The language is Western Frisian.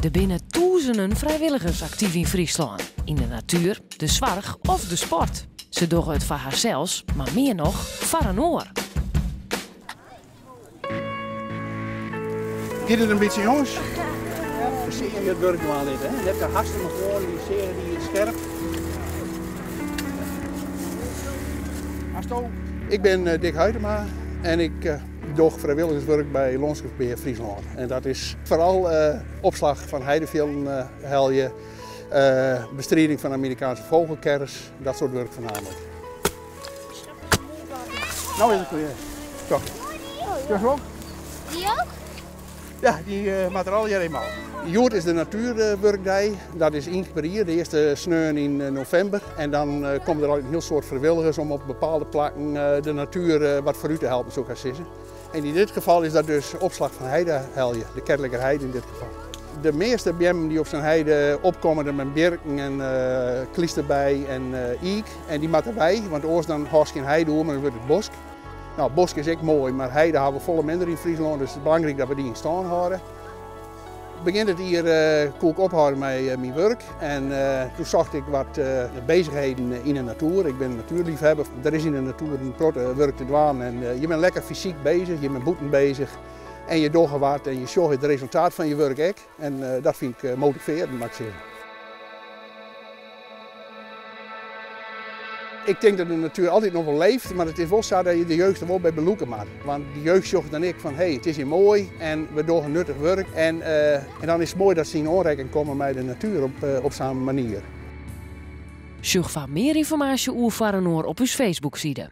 Der binne tûzenen frijwilligers aktyf yn Fryslân, yn de natuer, de soarch of de sport. Se dogge it foar harsels, mar mear noch foar in oar. Giet it in bytsje jonges? De seage it wurk dwaan litte, hè? Net te hasten, mar gewoan dy seage dy is skerp. Asto? Ik bin eh, Dick Huitema en ik eh, doch frijwilligerswurk by Lânskipsbehear Fryslân. En dat is foaral eh, opslach fan heidefjilden helje, bestriding fan Amerikaanse vogelkers, dat soart wurk foarnaamlik. No is it klear. Toch. Toch wol? Dy ook? Ja, dy uh, moat der allegear even ôf. Hjoed is de natuerwurkdei. Dat is ien kear per jier, de earste sneon yn eh, novimber. En dan uh, komme der al in hiel soad frijwilligers om op bepaalde plakken de natuer wat foarút te helpen, soe ik sizze. En yn dit gefal is dat dus opslach fan heide helje, de Ketliker heide yn dit gefal. De measte beammen dy't op sa'n heide opkomme, dat binne bjirken en uh, klysterbei en iik. En dy moatte wei, want oars dan hâldst gjin heide oer, mar dan wurdt it bosk. No, bosk is ek moai, mar heide hawwe we folle minder yn Fryslân, dus it is belangryk dat we dy yn stân hâlde. Begjin dit jier uh, koe ik ophâlde mei uh, myn wurk en uh, doe socht ik wat beuzichheden yn de natuer. Ik bin in natuerleafhawwer. Der is yn de natuer in protte wurk te dwaan en je binne lekker fysyk beuzich, je binne bûten beuzich en je dogge wat en je sjogge it resultaat fan je wurk ek. En dat fyn ik motivearjend, moat ik sizze. Ik tink dat de natuer altyd noch wol leeft, mar it is wol sa dat je de jeugd der wol by belûke moatte. Want de jeugd sjocht dan ek fan hé, it is hjir moai en we dogge nuttich wurk. En, uh, en dan is it moai dat se yn oanrekking komme mei de natuer op, uh, op sa'n manier. Sjoch foar mear ynformaasje oer Foar Inoar op ús Facebookside.